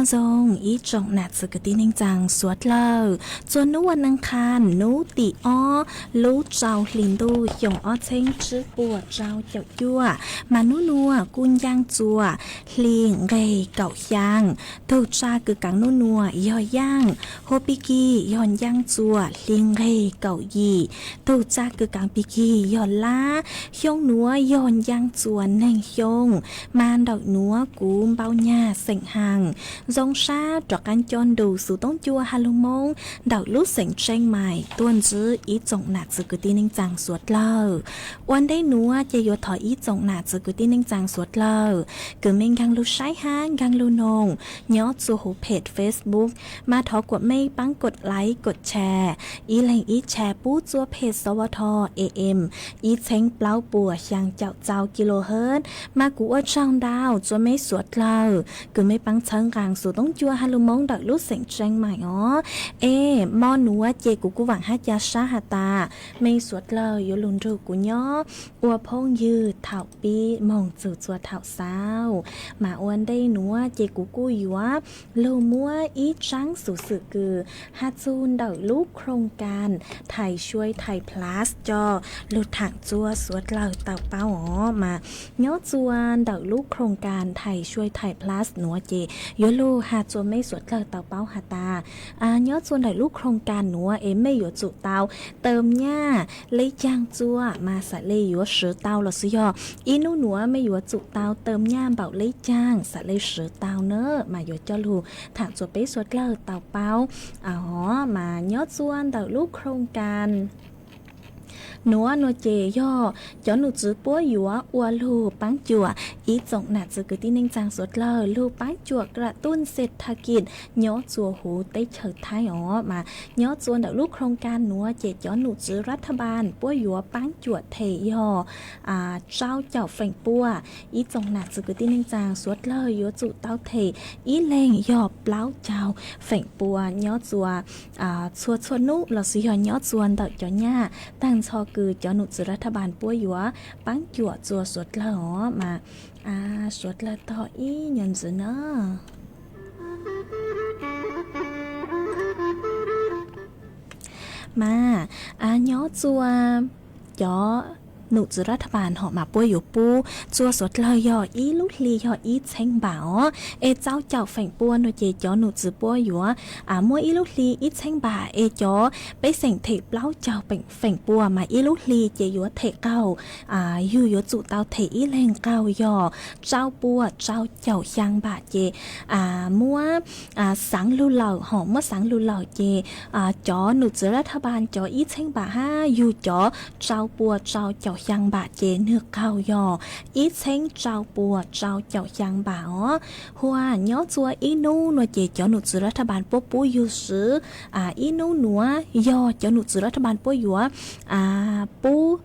Txooj ib tsoom nam txiv kwv tij neej tsaa suav dlawg, txuas nub ua neej qha nub tim ob lub rau hli ntuj xyoo ob txheeb tsib puas rau caum cuaj, mas nub nuav kuj ncaaj txuas hli nqeg kaum xyaa. Tug tsa kws kaav nub nuav yog yaaj, hua pig kig yog ncaaj txuas hli nqeg kaum yim. Tug tsa kws kaav pig kig yog lab. Xyoo nuav yog ncaaj txuas neeg xyoo, mas ntawm nuav kuv npau nyag xeem haas. Zoo sab rov qaab coj nrug xuv toob cua ha lug Moob ntawm lub xeem Tseej Maim tuaj ntsib ib tsoom nam txiv kwv tij neej tsaa suav dlawg. Ua ntej nuav ces yuav thov ib tsoom nam txiv kwv tij neej tsaa suav dlawg kws mej nkaag lug saib hab nkaag lug noog nyob txua huv page Facebook, mas thov kuas mej paab kod like kod share, ib leeg ib share pub txua page S W T A M ib txheeb plaub puas xyaa caum txau kilohertz. Mas kuv ua tsaug ntau txua mej suav dlawg kws mej paab txhawb nqaa xuv toob cua ha lug Moob ntawm lub xeem Tseej Maim os. Es mo nuav ces kuv kuj vaam hab ca sab has tas mej suav dlawg yuav lug nrug kuv nyob ua phooj ywg thaum pib moog txug txua thaum xaus. Mas ua ntej nuav ces kuv kuj yuav lug muab ib tsaab xuv xwm kws has txug ntawm lub khoom kas Thais Suai Thais Plus coj lug thaam txua suav dlawg tau paub os. Mas nyob txua ntawm lub khoom kas Thais Suai Thais Plus nuav ces yuav lug has txua mej suav dlawg tau paub has tas, nyob txua ntawm lub khoom kas nuav es mej yuav tsum tau tawm nyaj le caag txua mas xam le yuav swv tau, los sis yog ib nub nuav mej yuav tsum tau tawm nyaj npaum le caag xam le swv tau na. Mas yuav coj lug thaam txua peb suav dlawg tau paub. Mas nyob txua ntawm lub khoom kas nuav nuav ces yog cov num tswv puab yuav ua lug paab cuam ib tsoom nam txiv kwv tij neej tsaa suav dlawg lug paab cuam kra tuj xet tha kis nyob txua huv teb chaws Thaib os. Mas nyob txua ntawm lub khoom kas nuav ces cov num tswv ras tha npas puab yuav paab cuam them yog rau caum feem pua. Ib tsoom nam txiv kwv tij neej tsaa suav dlawg yuav tsum tau them ib leeg yog plaub caug feem pua nyob txua txhua txhua nub los sis yog nyob txua ntawm cov nyaj taag nrho kws cov num tswv ras tha npas puab yuav paab cuam txua suav dlawg os. Mas suav dlawg tog ib nyuas ntxiv na. Mas nyob txua cov num tswv ras tha npas hom mas puab yuav pub txua suav dlawg yog ib lub hli yog ib txheeb npam os. Es rau caum feem pua nuav ces cov num tswv puab yuav muab ib lub hli ib txheeb npam, es cov pej xeem them plaub caug feem pua mas ib lub hli ces yuav them qaug, yug yuav tsum tau them ib leeg qaug yog rau pua rau caum xyaa npam ces muab xaav lug lawm hom, muab xaav lug lawm ces cov num tswv ras tha npas cov ib txheeb npam hab yug cov rau pua rau caum xyaa npam ces nwg qaug yog ib txheeb rau pua rau caum xyaa npam os. Hua nyob txua ib nub nuav ces cov num tswv ras tha npas puab pub yug swv ib nub nuav yog cov num tswv ras tha npas puab yuav pub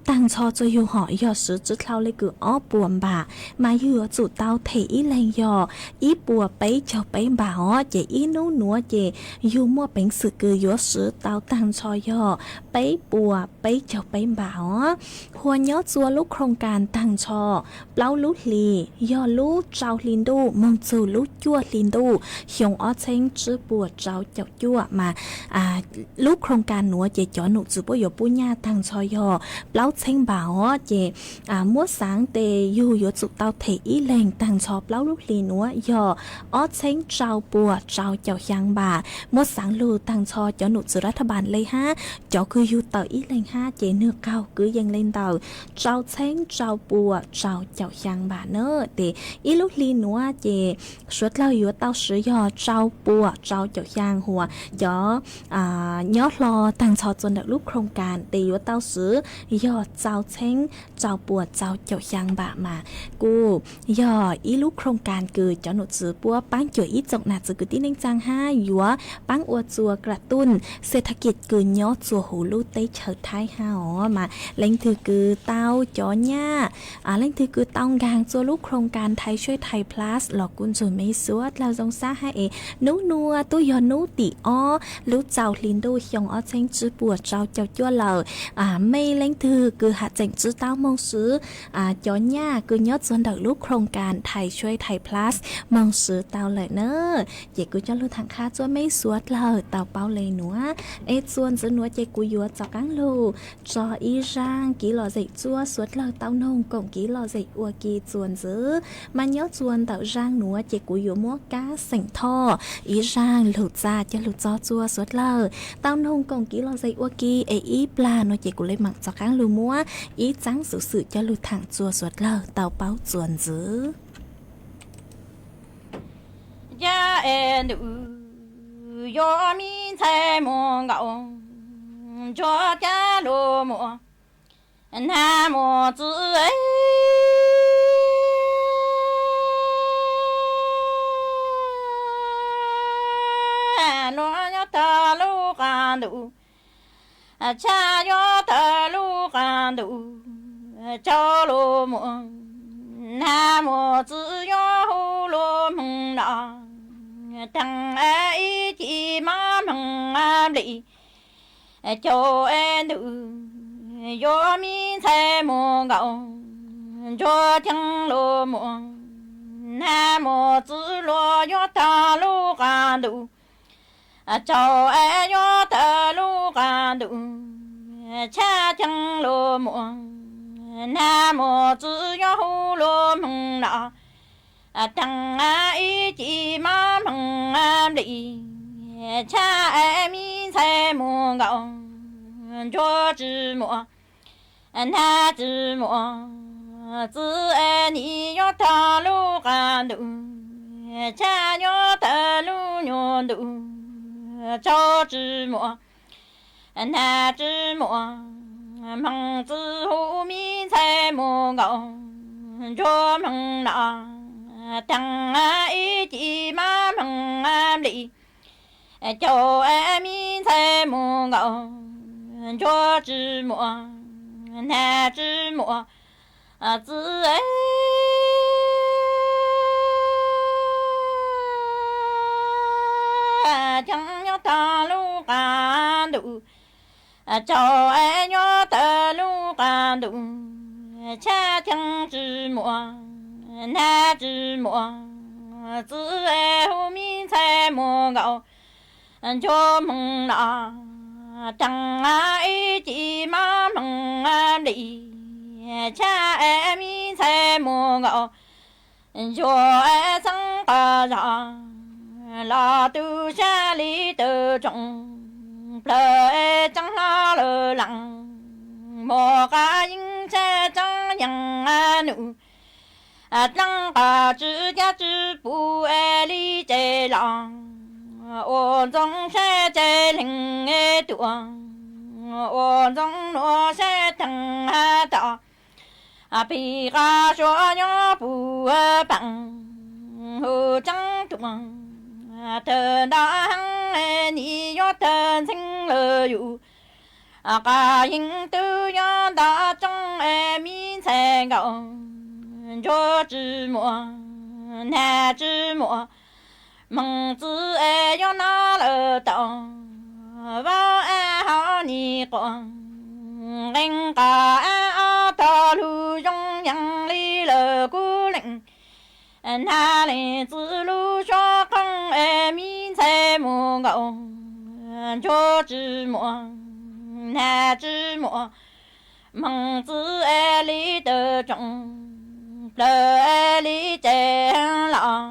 taag nrho txua yug hom yog swv tsi dlhau le kws ob puas npam, mas yug yuav tsum tau them ib leeg yog ib puas peb caug peb npam os. Ces ib nub nuav ces yug muaj peev xwm kws yuav swv tau taag nrho yog peb puas peb caug peb npam os. Hua nyob txua lub khoom kas taag nrho plaub lub hli, yog lub rau hli ntuj moog txug lub cuaj hli ntuj xyoo ob txheeb tsib puas rau caum cuaj mas lub khoom kas nuav ces cov num tswv puab yuav pub nyaj taag nrho yog plaub txheeb npam os. Ces muab xaav tes yug yuav tsum tau them ib leeg taag nrho plaub lub hli nuav yog ob txheeb rau puas rau caum xyaa npam. Muab xaav lug taag nrho cov num tswv ras tha npas le hab cov kws yug tawm ib leeg hab ces nwg qaug kwv yees le ntawm rau txheeb rau puas rau caum xyaa npam na. Tes ib lub hli nuav ces suav dlawg yuav tau swv yog rau puas rau caum xyaa. Hua cov nyob hlo taag nrho txua ntawm lub khoom kas tes yuav tau swv yog rau txheeb rau puas rau caum xyaa npam mas kuj yog ib lub khoom kas kws cov num tswv puab paab cuam ib tsoom nam txiv kwv tij neej tsaa hab yuav paab ua txua kra tuj xet tha kis kws nyob txua huv lub teb chaws Thaib hab os. Mas leej twg kws tau cov nyaj, leej twg kws tau nkaag txua lub khoom kas Thais Suai Thais Plus los kuj ntsug mej suav dlawg zoo sab hab es nub nuav tub yog nub tim ob lub rau hli ntuj xyoo ob txheeb tsib puas rau caum cuaj lawm. Mej leej twg kws has tseem tswb taub moog swv cov nyaj kws nyob txug ntawm lub khoom kas Thai Chuaib Thai Plus moog swv tau lawm na. Ces kuv coj lug thaam qha txuas mej suav dlawg tau paub le nuav. Es txuas ntxiv nuav ces kuv yuav rov qaab lug tso ib zaaj kiv lom zem txuas suav dlawg tau noog koom kiv lom zem ua ke txuas ntxiv. Mas nyob txuas ntawm zaaj nuav ces kuv yuav muab kab xeem Thoj ib zaaj lug txag coj lug txog txuas suav dlawg tau noog koom kiv lom zem ua ke. Es ib plag nuav ces kuv le maam rov qaab lug muab ib txaab xuv xwm coj lug thaam txuas suav dlawg tau paub txuas ntxiv. Ca es ntuj, yuav me ntxhais muam nkaus, ntsuag ca lug muam, nag muam txwv luag nyob tag lub qab ntuj, tshaj nyob tag lub qab ntuj, tsaug lug muam, nag muam txwv yuav hu lug moog no, taag ib ci mab moog nplis, caug es ntuj, yuav me ntxhais muam nkaus, ntsuag ceeb lug muam, nag muam txwv luag yuav tag lub qab ntuj, tsaug es yuav tag lub qab ntuj, tshaj ceeb lug muam, nag muam txwv yuav hu lug moog no, taag ib ci mab moog nplis, tshaj es me ntxhais muam nkaus, ntsuag tsi muam, nag tsi muam, txwv es nim yuav tag lub qab ntuj, tshaj yuav tag lub nyuag ntuj, tsaug tsi muam, nag tsi muam, moog txwv hu me ntxhais muam nkaus, ntsuag moog no, taag ib ci mab moog nplis, caug es me ntxhais muam nkaus, ntsuag tsi muam, nag tsi muam, txwv ceeb nyob tag lub qab ntuj, tsaug es nyob tag lub qab ntuj, tshaj ceeb tsi muam, nag tsi muam, txwv hu me ntxhais muam nkaus, ntsuag moog no, taag ib ci mab moog nplis, tshaj es me ntxhais muam nkaus, ntsuag xeeb qas zog, los tu sab li tawm tsoom, plawg tseeb hlo lawm leej, muaj qas yeeb sab tseeb yeej num, dleej qas tsi cab tsi pum es li ces los, ua ntxoov sab ces leeg tuaj, ua ntxoov nuav sab theej tom, pig qas suav nyob puv paam, hu tseeb tuaj, tawg nto heev, nim yuav tawg ntxheeb lawm yus, qas yeeb twb yuav nto tsoov es me ntxhais nkaus, ntsuag tsi muam, nag tsi muam, moog txwv es yuav nov lawm tau, vaub ab hauv nim quas, nqee qas ab ob tog lug zoo yeej li lawm kuv leej, nag leej txwv lub suab qhoov es me ntxhais muam nkaus, ntsuag tsi muam, nag tsi muam, moog txwv es li tawm tsoom, plawg es li ces los,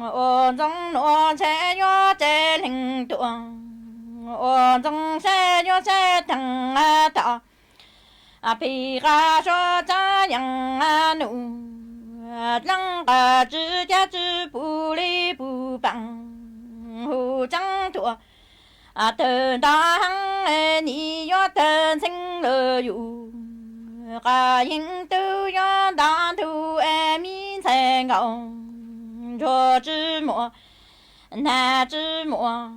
ua ntxoov nuav ntshe yuav ces leeg tuaj, ua ntxoov sab yuav sab theej tom, pig qas suav tseeb yeej num, dleej qas tsi cab tsi pum li puv paam, hu tseeb tuaj, tawg nto heev, nim yuav tawg ntxheeb lawm yus, qas yeeb twb yuav nto ntug es me ntxhais nkaus, ntsuag tsi muam, nag tsi muam,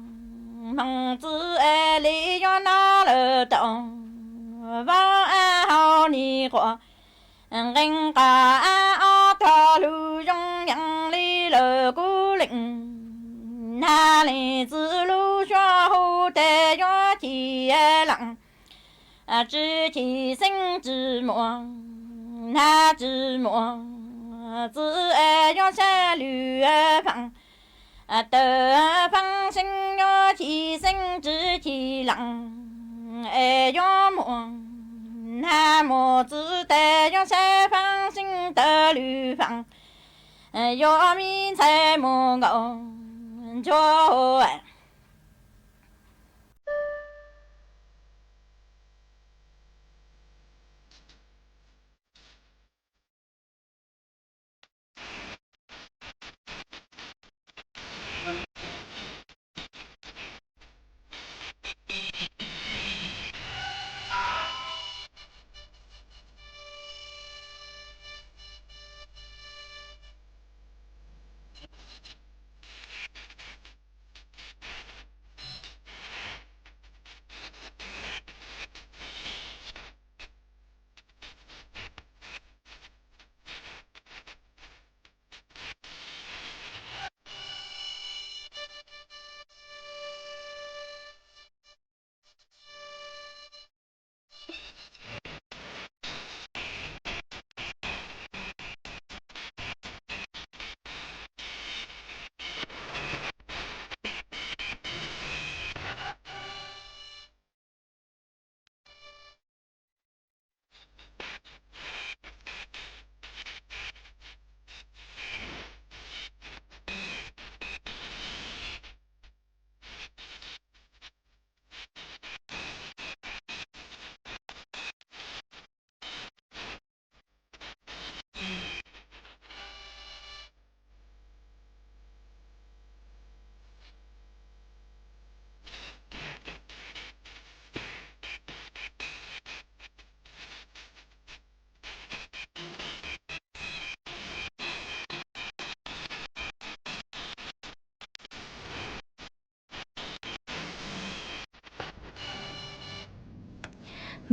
moog txwv es li yuav nov lawm tau, vaub ab hauv nim quas, nqee qas ab ob tog lug zoo yeej li lawm kuv leej, nag leej txwv lub suab hu tes yuav ci leej, Tsis chim xeeb tsis muaj, hnav tsis muaj, txwv es yuav saib lwm faam. Tawm faam seeb yuav chim xeeb tsis chim lees, es yuav muaj hnav muaj txwv tes yuav saib faam seeb tawm lwm faam, yuav me ntxhais mus nkaum ntshuaj.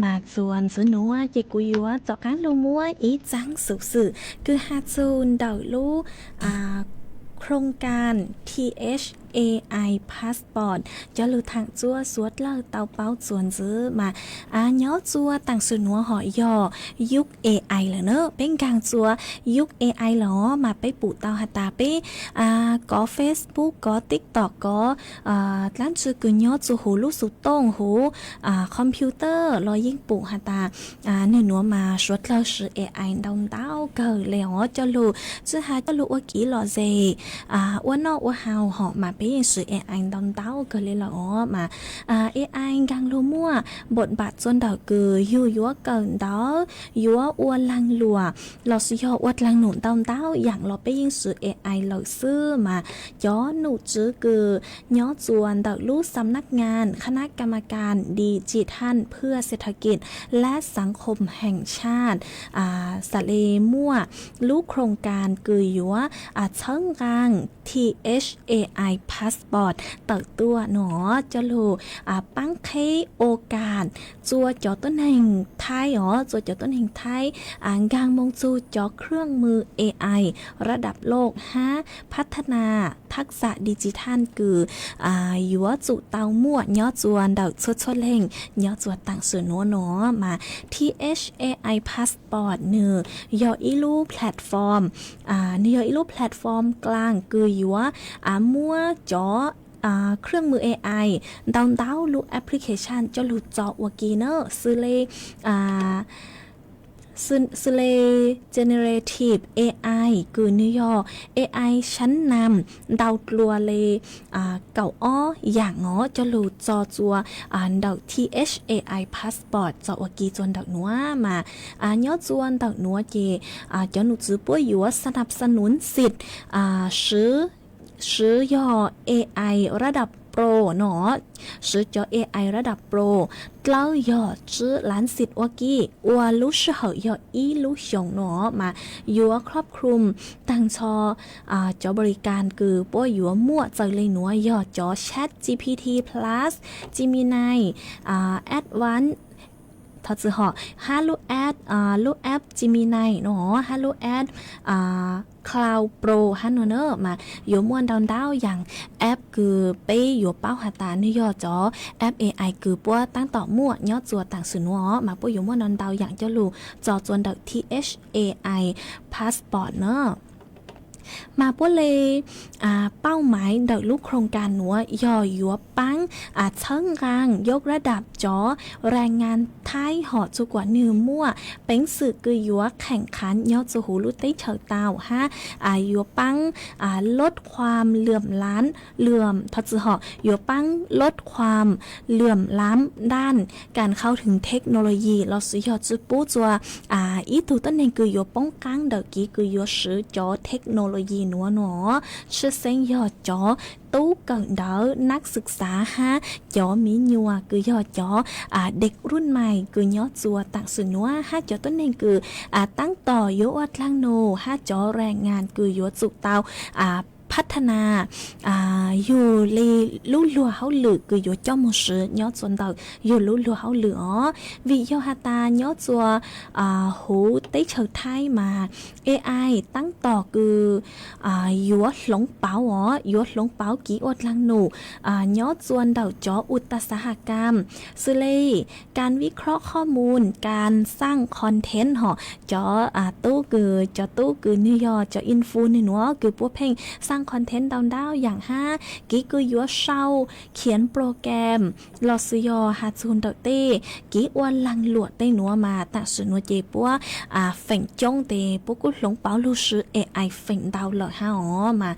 Mas txuas ntxiv nuav ces kuv yuav rov qaab lug muab ib txaab xuv xwm kws has txug ntawm lub โครงการ T H A I Passport coj lug thaam txuab suav dlawg tau paub txuas ntxiv mas nyob txuas taam sim nuav hom yog yug A I lawm na. Peb nkaag txuas yug A I lawm mas peb pum tau has tas peb kov Facebook, kov TikTok, kov dlaab tsi kws nyob txug huv lub xuv tooj huv computer los yeej pum has tas nwg nuav mas suav dlawg siv A I ntau ntau kawg le os coj lug tsi has coj lug ua kiv lom zem, ua noj ua haus hom mas peb yeej siv A I ntau ntau kawg le lawm os mas A I nkaag lug muaj bột bả txuas ntawm kws yug yuav kawm ntawv, yuav ua laag luam lossis yog ua dlaag num ntau ntau yaam los peb yeej siv A I lawm xwb mas cov num tswv kws nyob txuas ntawm lub สำนักงาน คณะกรรมการดิจิทัลเพื่อเศรษฐกิจและสังคมแห่งชาติ xaav le muaj lub โครงการ kws yuav txhawb nqaa T H A I Passport tawm tuaj nuav coj lug paab qheb โอกาส txuas cov tuab neeg Thaib os, txuas cov tuab neeg Thaib nkaag moog txug cov เครื่องมือ A I ระดับโลก hab พัฒนาทักษะดิจิทัล kws yuav tsum tau muaj nyob txuas ntawm txhua txhua leej nyob txuas taam sim nuav nuav mas T H A I Passport nwg yog ib lub platform, nwg yog ib lub platform กลาง kws yuav muab cov เครื่องมือ A I ntau ntau lub application coj lug txo ua ke na, xws le xws le generative A I kws nwg yog A I ชั้นนำ ntau dlua le kaum ob yaam os coj lug txo txuas ntawm T H A I Passport txo ua ke txuas ntawm nuav mas nyob txuas ntawm nuav ces cov num tswv puab yuav สนับสนุนสิทธิ์ siv yog A I ระดับโปร no, siv cov A I ระดับโปร dlawb yog tsib laav xiv ua ke ua lub sij hawm yog ib lub xyoos no mas yuav ครอบคลุม taag nrho cov บริการ kws puab yuav muaj txawm le nuav yog cov Chat G P T plus, Gemini, Advanced thov txwm hom hab lub app, lub app Gemini no, hab lub app Claude Pro hab no na mas yuav muaj ntau ntau yaam app kws peb yuav paub has tas nwg yog cov app A I kws puab taab tom muaj nyob txua taam sim nuav os, mas puab yuav muaj ntau ntau yaam coj lug tso txua ntawm T H A I Passport na. Mas puab le pauj maiv ntawm lub khoos kas nuav yog yuav paab txhawb nqaa yog rab dam cov แรงงาน Thaib hom txug kuas nwg muaj peev xwm kws yuav kheem khav nyob txug huv lub teb chaws tau hab yuav paab ลดความเหลื่อมล้ำ เหลื่อม thov txwm hom yuav paab ลดความเหลื่อมล้ำ ด้านการเข้าถึงเทคโนโลยี lossis yog tsi pub txua ib tug tuab neeg kws yuav poob qaab ntawm kev kws yuav swv cov เทคโนโลยี nuav no, tshwj xeeb yog cov tub kawm ntawv นักศึกษา hab cov miv nyuas kws yog cov เด็กรุ่นใหม่ kws nyob txua taam sim nuav hab cov tuab neeg kws taab tom yuav ua dlaag num hab cov แรงงาน kws yuav tsum tau พัฒนา yug le lub luag hauj lwm kws yuav coj moog swv nyob txua ntawm yug lub luag hauj lwm os. Vim yog has tas nyob txua huv teb chaws Thaib mas A I taab tom kws yuav hloov pauv os, yuav hloov pauv kev ua dlaag num nyob txua ntawm cov อุตสาหกรรม xws le การวิเคราะห์ข้อมูล การสร้างคอนเทนต์ hom cov tub kws, cov tub kws nwg yog cov influ nwg nuav kws puab pheej สร้างคอนเทนต์ ntau ntau yaam hab kev kws yuav sau เขียนโปรแกรม lossis yog has txug ntawm tej kev ua laag luam tej nuav mas taam sim nuav ces puab feem coob tes puab kuj hloov pauv lug swv A I feem ntau lawm hab os. Mas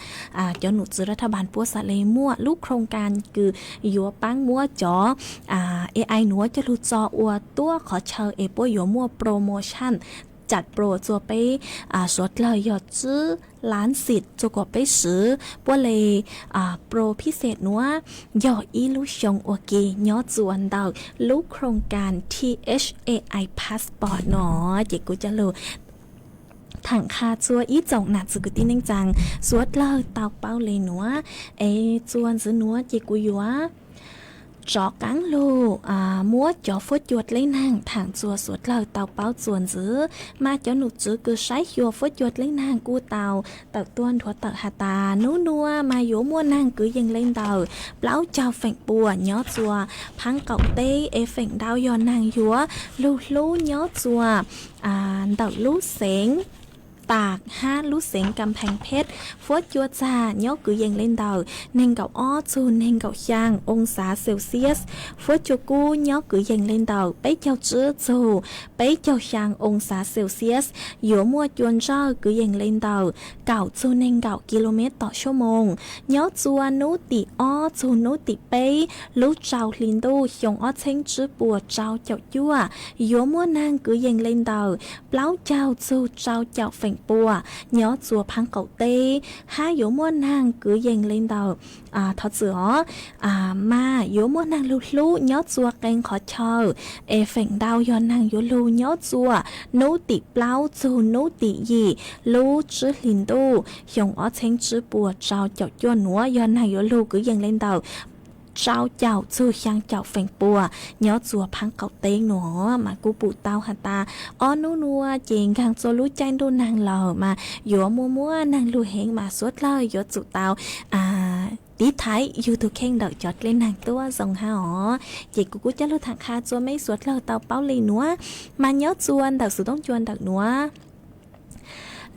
cov nom tswv รัฐบาล puab xaav le muaj lub khoos kas kws yuav paab muab cov A I nuav coj lug tso ua tuab qhov chaw es puab yuav muaj โปรโมชั่น จัดโปร txua peb suav dlawg yog tsib ล้านสิทธิ์ txua kuas peb swv puab le โปรพิเศษ nuav yog ib lub xyoo ua ke nyob txua ntawm lub khoos kas T H A I Passport no. Ces kuv coj lug thaam qha txua ib tsoom nam txwv kwv tij neej tsaa suav dlawg tau paub le nuav. Es txua ntxiv nuav ces kuv yuav rov qaab lug muab cov fuab cua dleb naag thaam txua suav dlawg tau paub txua ntxiv. Mas cov nom tswv kws saib xyuas fuab cua dleb naag kuj tau tawm tuaj nthuav tawm has tas nub nuav mas yuav muaj naag kwv yees le ntawm plaub caug feem pua nyob txua phaab qaum teb es feem ntau yog naag yuav lug hlub nyob txua ntawm lub xeev Taag hab lub xeev Kam Pheej Pheb. Fuab cua txag nyob kwv yees le ntawm neeg nkaum ob txug neeg nkaum xyaa oo xav Celsius. Fuab cua kub nyob kwv yees le ntawm peb caug tsib txug peb caug xyaa oo xav Celsius. Yuav muaj cua ntsawj kwv yees le ntawm kaum txug neeg nkaum ki lu mev tom xuab moos. Nyob txua nub tim ob txug nub tim peb lub rau hli ntuj xyoo ob txheeb tsib puas rau caum cuaj, yuav muaj naag kwv yees le ntawm plaub caug txug rau caum feem pua nyob txua phaab qaum teb, hab yuav muaj naag kwv yees le ntawm, thov txwm os, mas yuav muaj naag lug hlub nyob txua qee qhov chaw, es feem ntau yog naag yuav lug nyob txua nub tim plaub txug nub tim yim lub tsib hlis ntuj xyoo ob txheeb tsib puas rau caum cuaj nuav yog naag yuav lug kwv yees le ntawm rau caum txug xyaa caum feem pua nyob txua phaab qaum teb nuav. Mas kuj pum tau has tas ob nub nuav ces nkaag txua lub caij ntuj naag lawm mas yuav muaj muaj naag lug heev mas suav dlawg yuav tsum tau tiv thaiv yug tug kheej ntawm cov dleb naag tuab zoo hab os. Ces kuv kuj coj lug thaam qha txua meb suav dlawg tau paub le nuav, mas nyob txua ntawm xuv toob cua ntawm nuav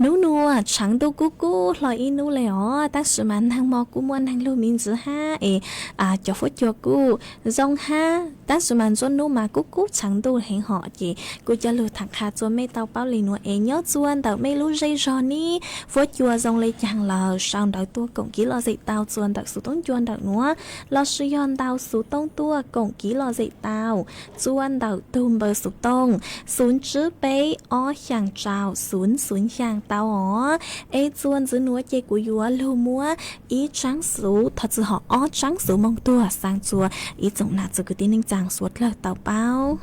nub nuav tshaav ntuj kub kub hlo ib nub le os, tab sis mas naag mo kuj muaj naag lug me ntsis hab es cov fuab cua kuj zoo hab, tab sis mas nruab nub mas kub kub tshaav ntuj heev hom. Ces kuj coj lug thaam qha txua mej tau paub le nuav es nyob txua ntawm mej lub zej zog neb fuab cua zoo le caag lawm sau ntawv tuaj koom kev lom zem tau txua ntawm xuv toob cua ntawm nuav, lossis yog ntau xuv toob tuaj koom kev lom zem tau txua ntawm tug npawb xuv toob xuv tsib peb ob xyaa rau xuv xuv xyaa tau os. Es txua ntxiv nuav ces kuv yuav lug muab ib tsaab xuv, thov txwm hom ob tsaab xuv moog tuag xaa txua ib tsoom nam txwv kwv tij neej tsaa suav dlawg tau paub.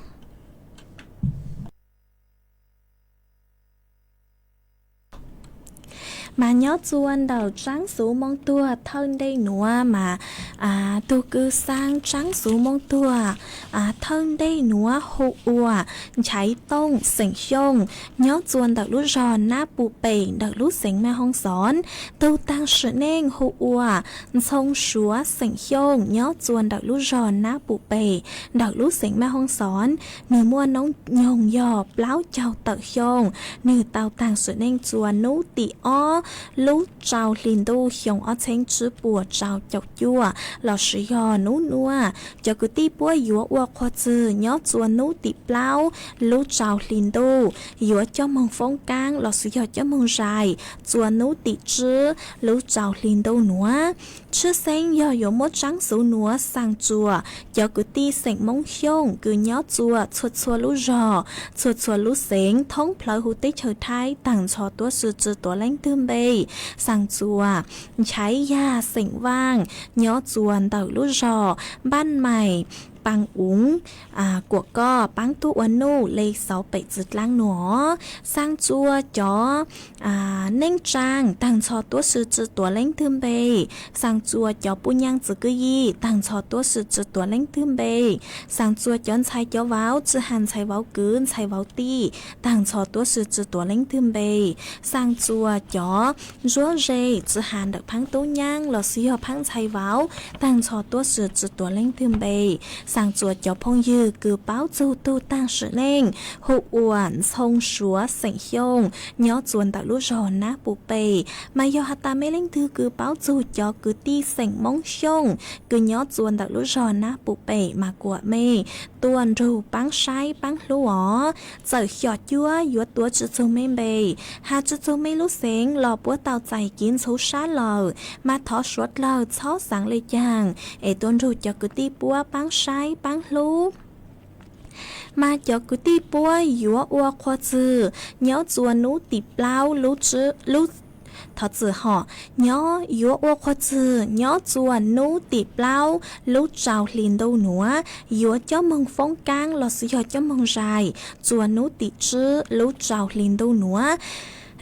Mas nyob txua ntawm tsaab xuv moo tuag thawj ntej nuav mas tug kws xaa tsaab xuv moo tuag thawj ntej nuav hu ua Nchaiv Tooj xeem Xyooj nyob txua ntawm lub zog Nab Pum Pem ntawm lub xeev Maj Hoob Xov. Tug taag sim neej hu ua Ntxhoo Suav xeem Xyooj nyob txua ntawm lub zog Nab Pum Pem ntawm lub xeev Maj Hoob Xov. Nwg muaj noob nyoog yog plaub caug tawm xyoo. Nwg tau taag sim neej txua nub tim ob lub rau hli ntuj xyoo ob txheeb tsib puas rau caum cuaj lossis yog nub nuav. Cov kwv tij puab yuav ua qhua txwg nyob txua nub tim plaub lub rau hli ntuj, yuav coj moog foob kaab lossis yog coj moog zais txua nub tim tsib lub rau hli ntuj nuav. Tshwj xeeb yog yuav muab tsaab xuv nuav xaa txua cov kwv tij xeem Moob Xyooj kws nyob txua txhua txhua lub zog, txhua txhua lub xeev thoob plawg huv teb chaws Thaib taag nrho tuab si tsi tuav leej twg npe, xaa txua Nchaiv Yag xeem Vaaj nyob txua ntawm lub zog Npaaj Mais, Paa Uv, Kuam Koj, paab tuab ua nuj le xauv pem txwv dlaab nuav. Xaa txua cov Neej Tsaa taag nrho tuab si tsi tuav leej twg npe, xaa txua cov Puj Nyaaj Txwv Kwj Yim taag nrho tuab si tsi tuav leej twg npe, xaa txua cov ntxhais cov vauv tsi has ntxhais vauv kwv ntxhais vauv tij taag nrho tuab si tsi tuav leej twg npe, xaa txua cov ntsuab ze tsi has ntawm phaab tub nyaab lossis yog phaab ntxhais vauv taag nrho tuab si tsi tuav leej twg npe, xaa txua cov phooj ywg kws paub txug tug taag sim neej hu ua Ntxhoo Suav xeem Xyooj nyob txua ntawm lub zog Nab Pum Pem. Mas yog has tas mej leej twg kws paub txug cov kwv tij xeem Moob Xyooj kws nyob txua ntawm lub zog Nab Pum Pem mas kuam mej tuaj nrug paab saib paab hlub os. Txawm xyom cuab yuav tuav tsi txug mej npe, has tsi txug mej lub xeev los puab tau txais kiv ntxhuv sab lawm, mas thov suav dlawg txhob xaav le caag es tuaj nrug cov kwv tij puab paab saib paab hlub. Mas cov kwv tij puab yuav ua qhua txwg nyob txua nub tim plaub lub, thov txim hom, nyob yuav ua qhua txwg nyob txua nub tim plaub lub rau hli ntuj nuav, yuav coj moog foob kaab lossis yog coj moog zais txua nub tim tsib lub rau hli ntuj nuav.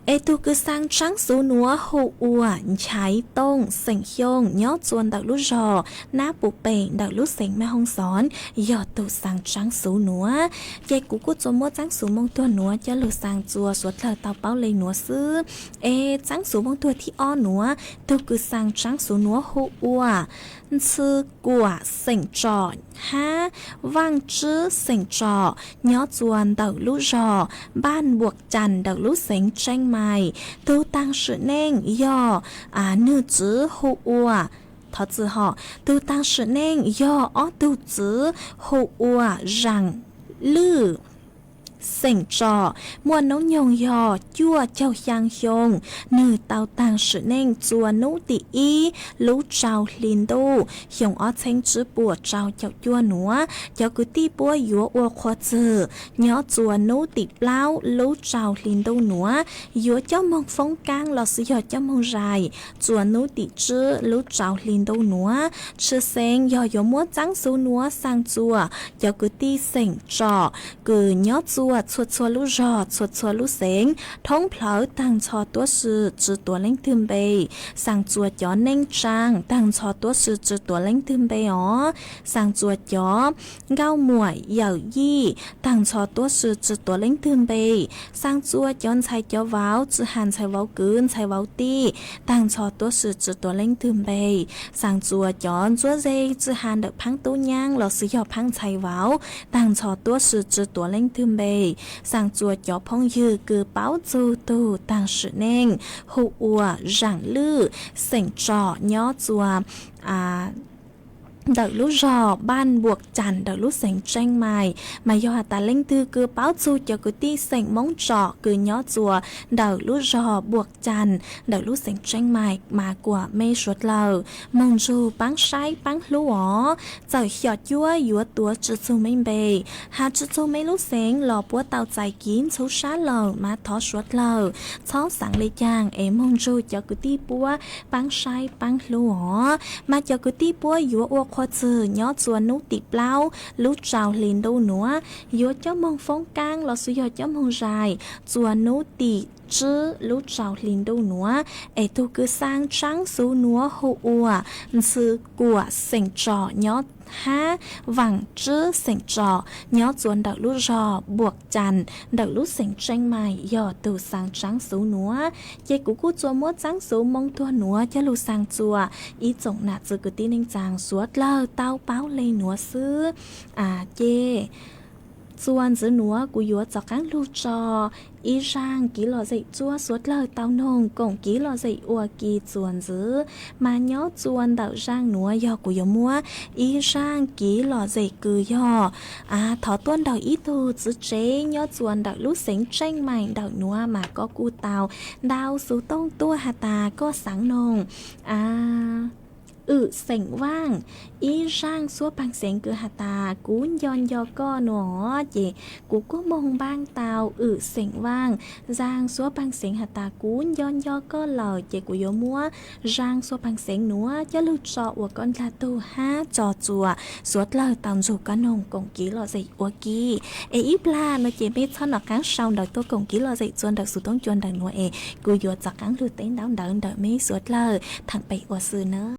Es tug kws xaa tsaab xuv nuav hu ua Nchaiv Tooj xeem Xyooj nyob txua ntawm lub zog Nab Pum Pem ntawm lub xeev Maj Hoob Xov, yog tug xaa tsaab xuv nuav. Ces kuv kuj txua muab tsaab xuv moo tuag nuav coj lug xaa txua suav dlawg tau paub le nuav xwb. Es tsaab xuv moo tuag thib ob nuav, tug kws xaa tsaab xuv nuav hu ua Ntxhw Kuam xeem Tsom hab Vaaj Tswb xeem Tsom nyob txua ntawm lub zog Npaaj Npuam Cas ntawm lub xeev Tseeb Mais. Tug taag sim neej yog nwg txwv hu ua, thov txim hom, tug taag sim neej yog ob tug txwv hu ua Zaam Lwj xeem Tsom, muaj noob nyoog yog cuaj caug xyaa xyoo. Nwg tau taag sim neej txua nub tim ib lub rau hli ntuj xyoo ob txheeb tsib puas rau caum cuaj nuav. Cov kwv tij puab yuav ua qhua txwg nyob txua nub tim plaub lub rau hli ntuj nuav, yuav coj moog foob kaab lossis yog coj moog zais txua nub tim tsib lub rau hli ntuj nuav. Tshwj xeeb yog yuav muab tsaab xuv nuav xaa txua cov kwv tij xeem Tsom kws nyob txua txhua txhua lub zog txhua txhua lub xeev thoob plawg taag nrho tuab si tsi tuav leej twg npe, xaa txua cov Neej Tsaa taag nrho tuab si tsi tuav leej twg npe os, xaa txua cov Nkauj Muam Yawm Yij taag nrho tuab si tsi tuav leej twg npe, xaa txua cov ntxhais cov vauv tsi has ntxhais vauv kwv ntxhais vauv tij taag nrho tuab si tsi tuav leej twg npe, xaa txua cov ntsuab ze tsi has ntawm phaab tub nyaab lossis yog phaab ntxhais vauv taag nrho tuab si tsi tuav leej twg npe, xaa txua cov phooj ywg kws paub txug tug taag sim neej hu ua Zaam Lwj xeem Tsom nyob txua ntawm lub zog Npaaj Npuam Cas ntawm lub xeev Tseeb Mais. Mas yog has tas leej twg kws paub txug cov kwv tij xeem Moob Tsom kws nyob txua ntawm lub zog Npuam Cas ntawm lub xeev Tseeb Mais mas kuam mej suav dlawg moog nrug paab saib paab hlub os. Txawm xyom cuab yuav tuav tsi txug mej npe, has tsi txug mej lub xeev los puab tau txais kiv ntxhuv sab lawm mas thov suav dlawg txhob xaav le caag es moog nrug cov kwv tij puab paab saib paab hlub os. Mas cov kwv tij puab yuav ua qhua txwg nyob txua nub tim plaub lub rau hli ntuj nuav, yuav coj moog foob kaab lossis yog coj moog zais txua nub tim Tswb lub tsau hli ntuj nuav, es tug kws xaa tsaab xuv nuav hu ua Ntxhw Kuam xeem Tsom nyob hab Vaam Tswb xeem Tsom nyob txuas ntawm lub zog Npuam Cas ntawm lub xeem Tseej Mais yog tug xaa tsaab xuv nuav. Ces kuv kuj txuas muab tsaab xuv moo tuag nuav coj lug xaa txuas ib tsoom nam txiv kwv tij neej tsaa suav dlawg tau paub le nuav xwb. Ces txuas ntxiv nuav kuv yuav rov qaab lug tso ib zaaj kev lom zem txuas suav dlawg tau noog koom kev lom zem ua ke txuas ntxiv. Mas nyob txuas ntawm zaaj nuav yog kuv yuav muab ib zaaj kev lom zem kws yog thov tuaj nrug ib tug txiv tsev nyob txuas ntawm lub xeev Tseej Mais ntawm nuav mas koj kuj tau ntau xuv tooj tuaj has tas koj xaav noog Wm Xeem Vaaj ib zaaj suab paag xeev kws has tas kuv nco nco koj nuav. Ces kuv kuj moog npaaj tau Wm Xeem Vaaj zaaj suab paag xeev has tas kuv nco nco koj lawm. Ces kuv yuav muab zaaj suab paag xeev nuav coj lug tso ua koj ndlag tug hab tso txuas suav dlawg tau nrug koj noog koom kev lom zem ua ke. Es ib plag nuav ces mej txhob nov qaab sau ntawv tuaj koom kev lom zem txuas ntawm xuv tooj cua ntawm nuav es kuv yuav rov qaab lug teb ntaub ntawv ntawm mej suav dlawg theem pem ua xwb nawb.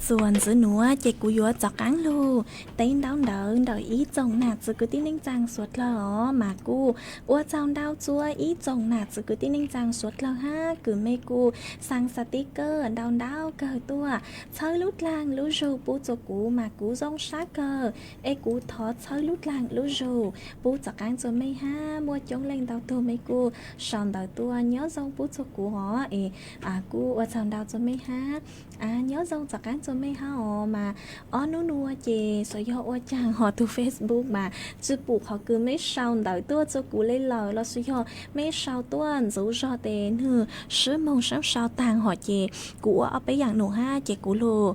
Txuas ntxiv nuav ces kuv yuav rov qaab lug teb ntaub ntawv ntawm ib tsoom nam txiv kwv tij neej tsaa suav dlawg os. Mas kuj ua tsaug ntau txug ib tsoom nam txiv kwv tij neej tsaa suav dlawg hab kws mej kuj xaa xav tib kawg ntau ntau kawg tuaj txhawb lub dlaag lub zug pub txug kuv mas kuv zoo sab kawg. Es kuv thov txhawb lub dlaag lub zug pub rov qaab txug mej hab muaj coob leej ntau tug mej kuj sau ntawv tuaj nyob zoo pub txug kuv os. Es kuj ua tsaug ntau txug mej hab nyob zoo rov qaab txug mej hab os. Mas ob nub nua ces xyov yog ua caag hos tug Facebook mas tsi pum qhov kws mej sau ntawv tuaj txug kuv le lawm lossis yog mej sau tuaj ntxuv zog tes nwg sib moog saab sau taag hos ces kuv ua ob peb yaam num hab ces kuv lug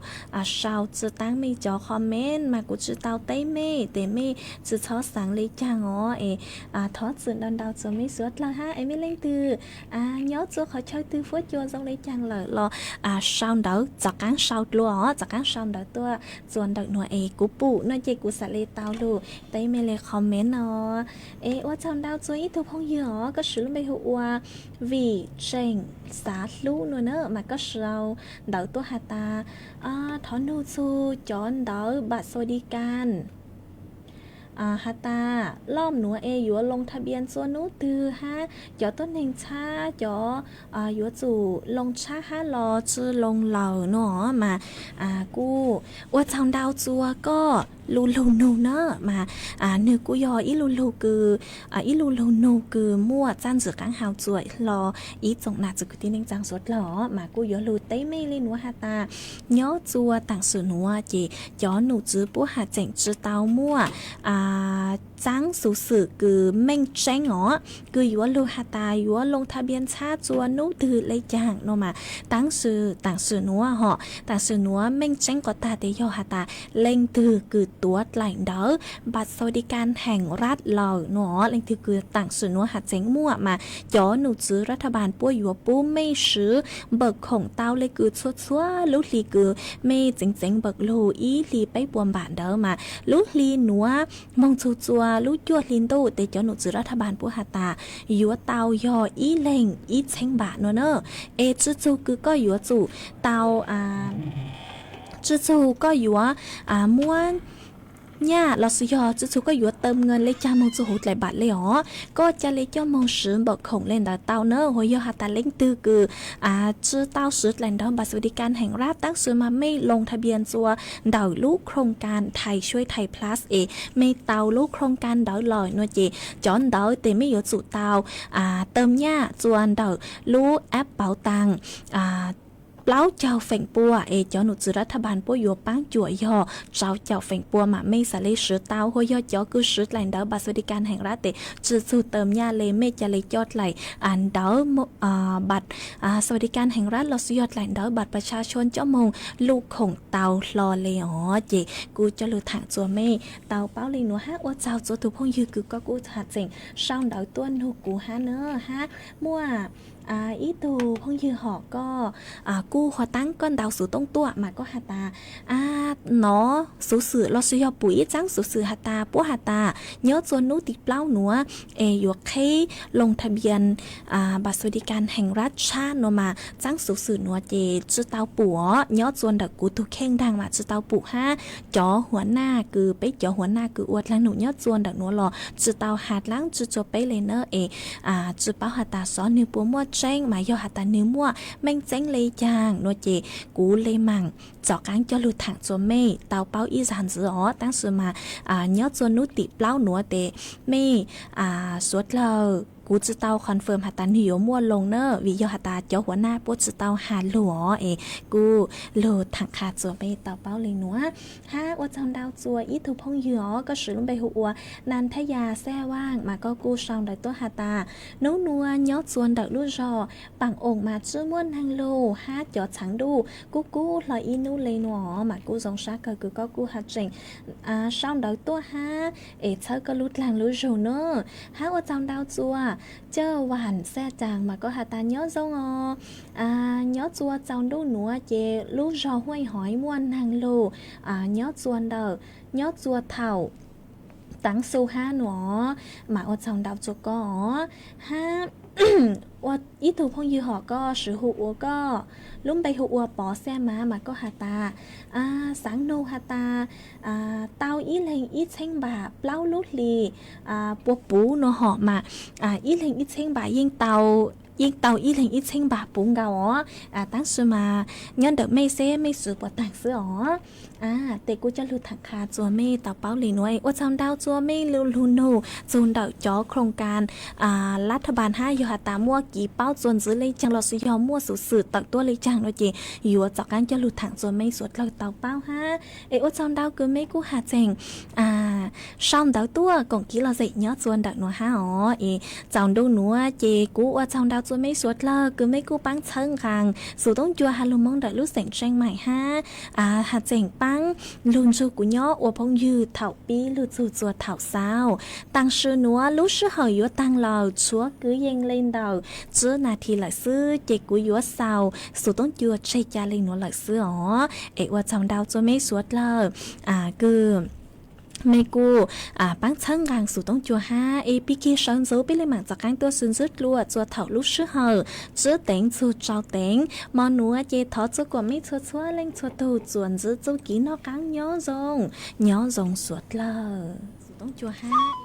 sau tsi taab mej cov comment mas kuv tsi tau teb mej tes mej tsi txhob xaav le caag os. Es thov txim ntau ntau txug mej suav dlawg hab es mej leej twg nyob txug qhov chaw twg fuab cua zoo le caag lawm los sau ntawv rov qaab sau dlua os, rov qaab sau ntawv tuaj txuas ntawm nuav es kuv pum no ces kuv xaav le tau lug teb mej le comment no. Es ua tsaug ntau txug ib tug phooj ywg os, koj swv lub npe hu ua Vim Tseem Xav Hlub no na mas koj sau ntawv tuaj has tas thov nug txug cov ntawv npam xaus di kas has tas loj nuav es yuav loo tha npias txua nub twg hab cov tuab neeg txhab cov yuav tsum loo tshab hab los tsi loo lawm no mas kuj ua tsaug ntau txug koj lu lug nug na mas nwg kuj yog ib lu lug kws ib lu lug nug kws muaj txaj ntxwv qaab hau txuas hlo ib tsoom nam txiv kwv tij neej tsaa suav dlawg mas kuj yuav lug teb mej le nuav has tas nyob txua taam sim nuav ces cov num txwv puab has tseem tsi tau muaj txaab xuv xwm kws meej tseeb os, kws yuav lug has tas yuav loo tha npias txhab txua nub twg le caag no mas taam sim nuav hos taam sim nuav meej tseeb qhov tag tes yog has tas leej twg kws tuav dlaim ntawv npam xaus di kas heem rab lawm no, leej twg kws taam sim nuav has tseem muaj mas cov num txwv rab tha npas puab yuav pub mej swv npawm khoom tau le kws txhua txhua lub hli kws mej txeev txeev npawm lug ib hli peb puas npam ntawd mas lub hli nuav moog txug txua lub cuaj hli ntuj tes cov num txwv rab tha npas puab has tas yuav tau yog ib leeg ib txheeb npam no na. Es tsi txug kws koj yuav tsum tau tsi txug koj yuav muab nyaj lossis yog tsi txug koj yuav tawm nkaus le caag moog txug huv dlaim npam le os, koj ca le coj moog swv npawm khoom le ntawd tau na. Ua yog has tas leej twg kws tsi tau swv dlaim ntawv npam xaus di kas heem rab taab sis mas mej loo tha npias txua ntawm lub khoom kas Thai Suai Thai Plus es mej tau lub khoom kas ntawd lawm no ces cov ntawd tes mej yuav tsum tau tawm nyaj txua ntawm lub app pauv taas plaub caug feem pua es cov num txwv rab tha npas puab yuav paab cuam yog rau caum feem pua mas mej xaav le swv tau. Ua yog cov kws swv dlaim ntawv npam xaus di kas heem rab tes tsi txug tawm nyaj le mej ca le coj dlaim ntawv npam xaus di kas heem rab lossis yog dlaim ntawv npam pas tsa tshua coj moog lub khoom tau hlo le os. Ces kuj coj lug thaam txua mej tau paub le nuav hab ua tsaug txua tug phooj ywg kws koj kuj has tseem sau ntawv tuaj nug kuv hab na. Hab muaj ib tug phooj ywg hom koj kuj huv taab koj ntau xuv toob tuaj mas koj has tas nov xuv xwm lossis yog pum ib txaab xuv xwm has tas puab has tas nyob txua nub tim plaub nuav es yuav qheb loo tha npias npam xaus di kas heem rab tshab no mas txaab xuv xwm nuav ces tsi tau pum os. Nyob txua ntawm kuv tug kheej nraag mas tsi tau pum hab cov huav naj kws peb cov huav naj kws ua dlaag num nyob txua ntawm nuav los tsi tau has dlaab tsi txua peb le na. Es tsi paub has tas xyov nwg puas muaj tseeb mas yog has tas nwg muaj meej tseeb le caag no ces kuv le maam rov qaab coj lug thaam txua mej tau paub ib zag ntxiv os. Taab sis mas nyob txua nub tim plaub nuav tes mej suav dlawg kuv tsi tau confirm has tas nwg yuav muaj loo na vim yog has tas cov huav naj puab tsi tau has lug os. Es kuj lug thaam qha txua mej tau paub le nuav hab ua tsaug ntau txua ib tug phooj ywg os, koj swv lub npe hu ua Nas Thaj Yas Xaj Vaaj mas koj kuj sau ntawv tuaj has tas nub nua nyob txua ntawm lub zog Paam Oom mas tsib muaj neeg lug hab cov txhaav ntuj kub kub hlo ib nub le nuav mas kuj zoo sab kawg kws koj kuj has tseem sau ntawv tuaj hab es txhawb koj lub dlaag lub zug na. Hab ua tsaug ntau txua Caj Vaam Xaj Caas mas koj has tas nyob zoo os, nyob txua txaus ntuj nuav ces lub zog Huaj Hov muaj neeg lug nyob txua ntawm nyob txua thaum taav xu hab nuav mas ua tsaug ntau txua koj os. Hab ua ib tug phooj ywg hom koj, swv hu ua koj, lub npe hu ua Pov Xaj Mas, mas koj has tas, xaav nug has tas, tau ib leeg ib txheeb npam plaub lub hlis, puas puv no hom mas, ib leeg ib txheeb npam yeej tau, yeej tau ib leeg ib txheeb npam puv nkaus os. Tab sis mas nyob ntawm mej seb mej swv puas taag xwb os. Tes kuv coj lug tham qha txuas mej tau paub li nuav es ua tsaug ntau txuas mej lug nug txug ntawm cov khoo kas lab thaj npas hab, yog has tas muaj kiv paub txuas ntxiv le caag lossis yog muaj xuv xwm tawm tuaj le caag no ces yuav txaus qaab coj lug tham txuas mej suav dlawg tau paub hab. Es ua tsaug ntau kws mej kuj has txeem sau ntawv tuaj koom kev lom zem nyob txuas ntawm nuav hab os. Es txaus ntuj nuav ces kuv ua tsaug ntau txuas mej suav dlawg kws mej kuj paab txhawb nqaa Xum Toob Cua ha lug Moob ntawm lub xeem Tsheej Maim hab has txeem paab lug nrug kuv nyob ua phooj ywg thaum pib lug txug txuas thaum xaus. Taam sim nuav lub sij hawm yuav taag lawm, tshuav kwv yees le ntawm tsib nas this lawm xwb ces kuv yuav xaus Xum Toob Cua tseg ca le nuav lawm xwb os. Es ua tsaug ntau txuas mej suav dlawg kws mej kuj paab txhawb nqaa Xum Toob Cua hab. Es pig kig sawv ntxuv peb le maam txaus qaab tuaj sib ntsib dlua txuas thaum lub sij hawm tsib teev txug rau teev. Mo nuav ces thov txug kuas mej txhua txhua leej txhua tug txuas ntxiv txuj kev noj qaab nyob zoo, nyob zoo suav dlawg. Xum Toob Cua hab.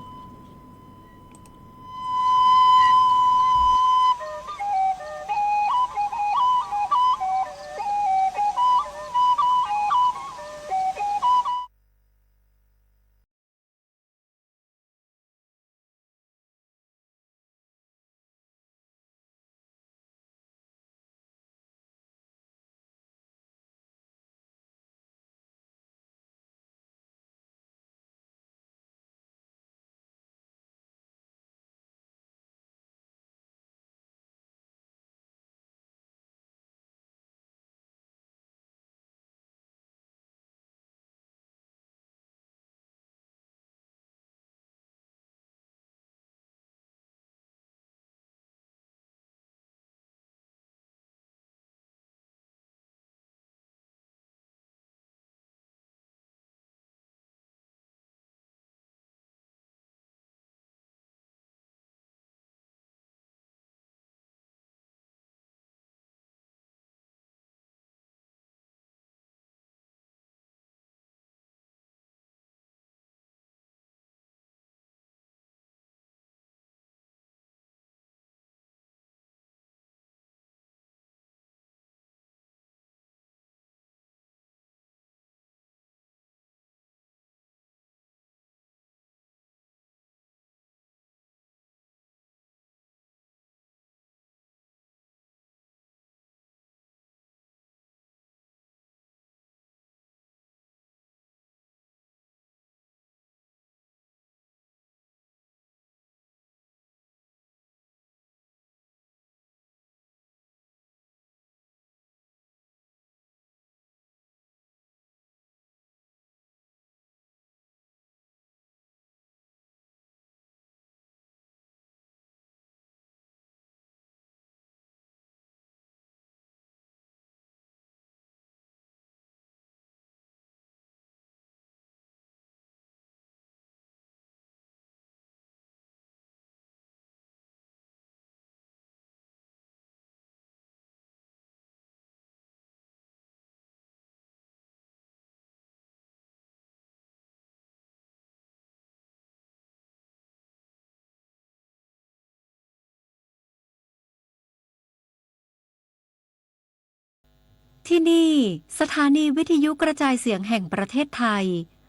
ที่นี่ สถานีวิทยุกระจายเสียงแห่งประเทศไทย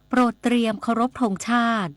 โปรดเตรียมเคารพธงชาติ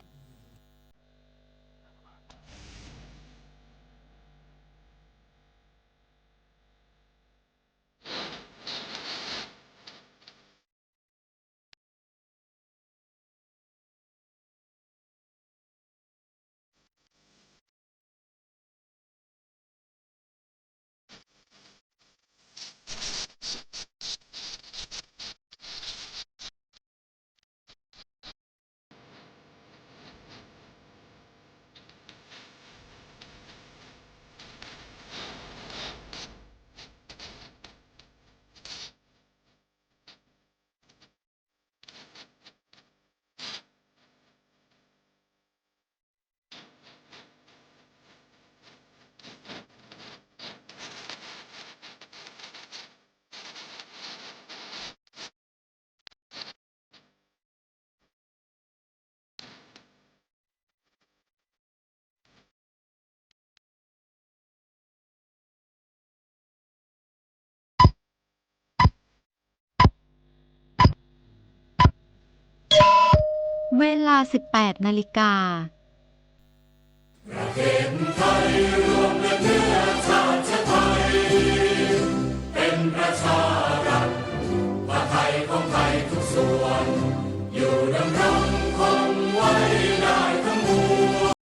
เวลาสิบแปดนาฬิกา